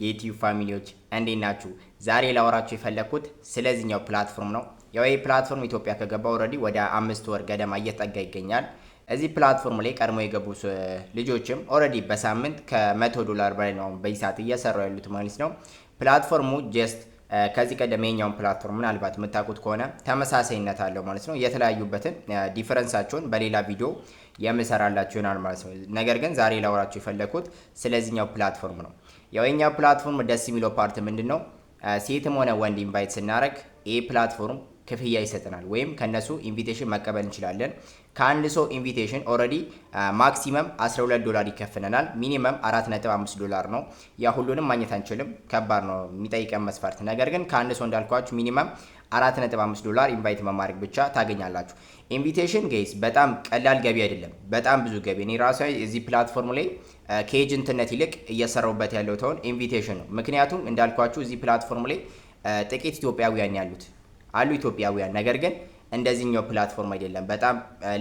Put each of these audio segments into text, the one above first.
የዩቲዩብ family ዎች፣ እንዴት ናችሁ? ዛሬ ላወራችሁ የፈለግኩት ስለዚህኛው platform ነው። ያው ይህ platform ኢትዮጵያ ከገባ already ወደ 5 ወር ገደማ እየጠጋ ይገኛል። እዚህ platform ላይ ቀድሞ የገቡ ልጆችም already በሳምንት ከ100 ዶላር በላይ ነው በዚህ ሰዓት እየሰሩ ያሉት ማለት ነው። Platform ኡ just ከዚህ ቀደም የኛውን platform ምናልባት የምታውቁት ከሆነ ተመሳሳይነት አለው ማለት ነው። የተለያዩበትን difference ኣቸውን በሌላ ቪዲዮ የምሰራላችሁ ይሆናል ማለት ነው። ነገር ግን ዛሬ ላወራችሁ የፈለግኩት ስለዚህኛው platform ነው። ያው የኛው platform ደስ የሚለው part ምንድን ነው? ሴትም ሆነ ወንድ invite ስናደርግ ይህ platform ክፍያ ይሰጠናል፣ ወይም ከነሱ invitation መቀበል እንችላለን። ከአንድ ሰው invitation already maximum 12 ዶላር ይከፍለናል። Minimum 4.5 ዶላር ነው። ያ ሁሉንም ማግኘት አንችልም፣ ከባድ ነው የሚጠይቀን መስፈርት። ነገር ግን ከአንድ ሰው እንዳልኳችሁ minimum 4.5 ዶላር invite በማድረግ ብቻ ታገኛላችሁ። Invitation guys በጣም ቀላል ገቢ አይደለም፣ በጣም ብዙ ገቢ። እኔ ራሱ እዚህ platform ላይ ከ agent ነት ይልቅ እየሰራሁበት ያለው ተውን invitation ነው። ምክንያቱም እንዳልኳችሁ እዚህ platform ላይ ጥቂት ኢትዮጵያውያን ያሉት አሉ ኢትዮጵያውያን፣ ነገር ግን እንደዚህኛው platform አይደለም። በጣም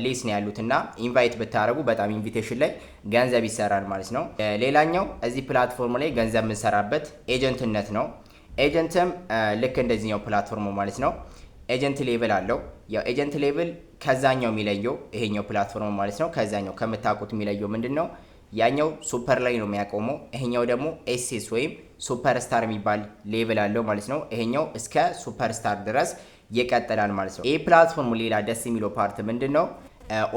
less ነው ያሉት እና invite ብታደረጉ በጣም invitation ላይ ገንዘብ ይሰራል ማለት ነው። ሌላኛው እዚህ platform ላይ ገንዘብ የምንሰራበት agent ነት ነው። Agent ም ልክ እንደዚህኛው platform ማለት ነው። Agent level አለው። ያው agent level ከዛኛው የሚለየው ይሄኛው platform ማለት ነው። ከዛኛው ከምታውቁት የሚለየው ምንድን ነው? ያኛው super ላይ ነው የሚያቆመው። ይሄኛው ደግሞ SS ወይም super star የሚባል level አለው ማለት ነው። ይሄኛው እስከ super star ድረስ ይቀጥላል ማለት ነው። ይህ platform ሌላ ደስ የሚለው part ምንድን ነው?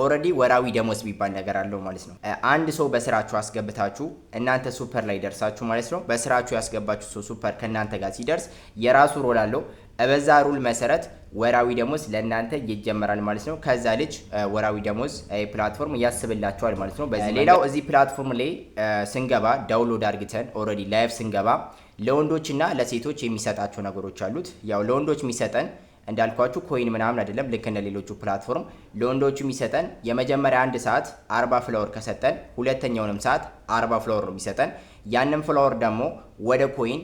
Already ወራዊ ደሞዝ የሚባል ነገር አለው ማለት ነው። አንድ ሰው በስራችሁ አስገብታችሁ እናንተ super ላይ ደርሳችሁ ማለት ነው። በስራችሁ ያስገባችሁ ሰው super ከእናንተ ጋር ሲደርስ የራሱ role አለው። በዛ rule መሰረት ወራዊ ደሞዝ ለእናንተ ይጀመራል ማለት ነው። ከዛ ልጅ ወራዊ ደሞዝ platform ያስብላችኋል ማለት ነው። ሌላው እዚህ platform ላይ ስንገባ download አርግተን already live ስንገባ ለወንዶችና ለሴቶች የሚሰጣቸው ነገሮች አሉት። ያው ለወንዶች የሚሰጠን እንዳልኳችሁ coin ምናምን አይደለም። ልክ እንደ ሌሎቹ platform ለወንዶቹ የሚሰጠን የመጀመሪያ አንድ ሰዓት 40 flower ከሰጠን ሁለተኛውንም ሰዓት 40 flower ነው የሚሰጠን። ያንን flower ደግሞ ወደ coin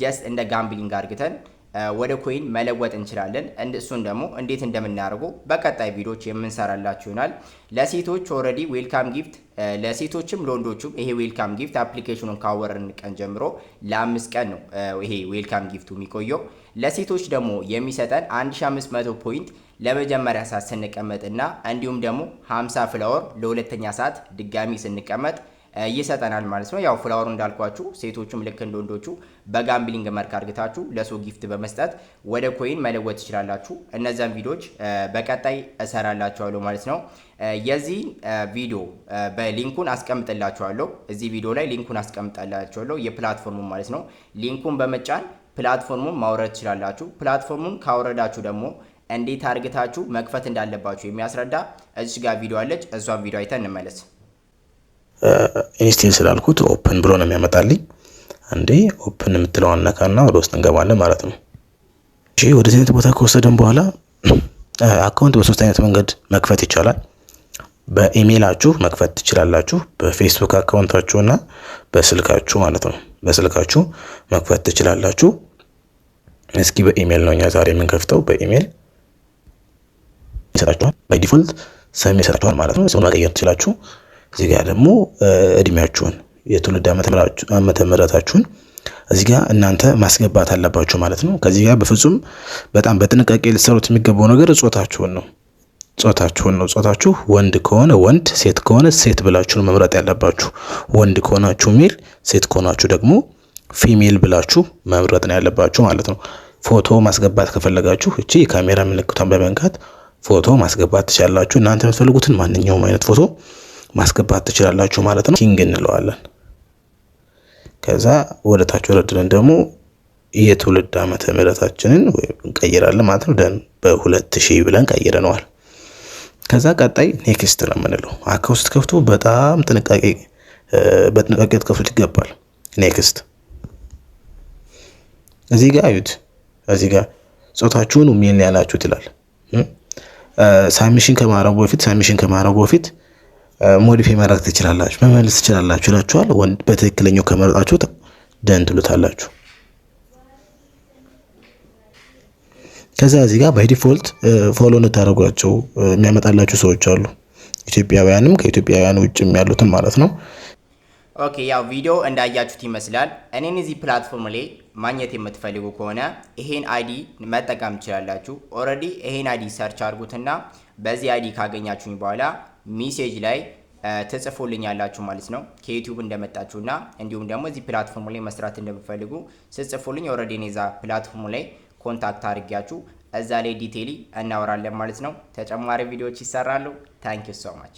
just እንደ gambling አርግተን ወደ coin መለወጥ እንችላለን። እሱን ደግሞ እንዴት እንደምናደርገው በቀጣይ ቪዲዮዎች የምንሰራላችሁ ይሆናል። ለሴቶች already welcome gift ለሴቶችም ለወንዶቹም ይሄ welcome gift application ኑን ካወረድን ቀን ጀምሮ ለ5 ቀን ነው ይሄ welcome gift ኡ የሚቆየው። ለሴቶች ደግሞ የሚሰጠን 1500 point ለመጀመሪያ ሰዓት ስንቀመጥና እንዲሁም ደግሞ 50 flower ለሁለተኛ ሰዓት ድጋሚ ስንቀመጥ ይሰጠናል ማለት ነው። ያው flower ኡ እንዳልኳችሁ ሴቶቹም ልክ እንደ ወንዶቹ በ gambling መልክ አርግታችሁ ለሰው gift በመስጠት ወደ coin መለወጥ ትችላላችሁ። እነዛን ቪዲዮዎች በቀጣይ እሰራላችኋለሁ ማለት ነው። የዚህ ቪዲዮ በ link ኡን አስቀምጥላችኋለሁ። እዚህ ቪዲዮ ላይ link ኡን አስቀምጥላችኋለሁ የ platform ኡን ማለት ነው። Link ኡን በመጫን platform ኡን ማውረድ ትችላላችሁ። Platform ኡን ካወረዳችሁ ደግሞ እንዴት አርግታችሁ መክፈት እንዳለባችሁ የሚያስረዳ እዚች ጋር ቪዲዮ አለች። እሷን ቪዲዮ አይተን እንመለስ። Install ስላልኩት open ብሎ ነው የሚያመጣልኝ። አንዴ open የምትለዋን ነካና ወደ ውስጥ እንገባለን ማለት ነው። እሺ፣ ወደዚህ አይነት ቦታ ከወሰደን በኋላ account በሶስት አይነት መንገድ መክፈት ይቻላል። በኢሜይላችሁ መክፈት ትችላላችሁ፣ በፌስቡክ account ኣችሁ እና በስልካችሁ ማለት ነው። በስልካችሁ መክፈት ትችላላችሁ። እስኪ በኢሜይል ነው እኛ ዛሬ የምንከፍተው። በኢሜይል ይሰጣችኋል። By default ስም ይሰጣችኋል ማለት ነው። ስሙን መቀየር ትችላችሁ። እዚህ ጋር ደግሞ እድሜያችሁን፣ የትውልድ ዓመተ ምህረታችሁን እዚህ ጋር እናንተ ማስገባት አለባችሁ ማለት ነው። ከዚህ ጋር በፍጹም በጣም በጥንቃቄ ልትሰሩት የሚገባው ነገር ጾታችሁን ነው። ጾታችሁን ነው። ጾታችሁ ወንድ ከሆነ ወንድ፣ ሴት ከሆነ ሴት ብላችሁ ነው መምረጥ ያለባችሁ። ወንድ ከሆናችሁ male፣ ሴት ከሆናችሁ ደግሞ female ብላችሁ መምረጥ ነው ያለባችሁ ማለት ነው። ፎቶ ማስገባት ከፈለጋችሁ እቺ የካሜራ ምልክቷን በመንካት ፎቶ ማስገባት ትችላላችሁ። እናንተ የምትፈልጉትን ማንኛውም አይነት ፎቶ ማስገባት ትችላላችሁ ማለት ነው። King እንለዋለን። ከዛ ወደ ታች ወረድን ደግሞ የትውልድ ዓመተ ምህረታችንን እንቀይራለን ማለት ነው። Done፣ በ2000 ብለን ቀይረነዋል። ከዛ ቀጣይ next ነው የምንለው። Account ስትከፍቱ በጣም ጥንቃቄ በጥንቃቄ ትከፍቱት ይገባል። Next፣ እዚህ ጋር አዩት። እዚህ ጋር ጾታችሁን male ያላችሁት ይላል። Submission ከማድረጉ በፊት modify ማድረግ ትችላላችሁ፣ መመለስ ትችላላችሁ ይላችኋል። ወንድ በትክክለኛው ከመረጣችሁት done ትሉታላችሁ። ከዛ እዚህ ጋር by default follow እንድታደርጓቸው የሚያመጣላችሁ ሰዎች አሉ። ኢትዮጵያውያንም ከኢትዮጵያውያን ውጭም ያሉትም ማለት ነው። Okay፣ ያው ቪዲዮ እንዳያችሁት ይመስላል። እኔን እዚህ platform ላይ ማግኘት የምትፈልጉ ከሆነ ይሄን ID መጠቀም ትችላላችሁ። Already ይሄን ID search አድርጉትና በዚህ ID ካገኛችሁኝ በኋላ message ላይ ትጽፉልኛላችሁ ማለት ነው። ከ YouTube እንደመጣችሁና እንዲሁም ደግሞ እዚህ platform ላይ መስራት እንደምትፈልጉ ስትጽፉልኝ already እኔ እዛ platform ላይ contact አድርጊያችሁ እዛ ላይ detail እናወራለን ማለት ነው። ተጨማሪ ቪዲዮዎች ይሰራሉ። Thank you so much.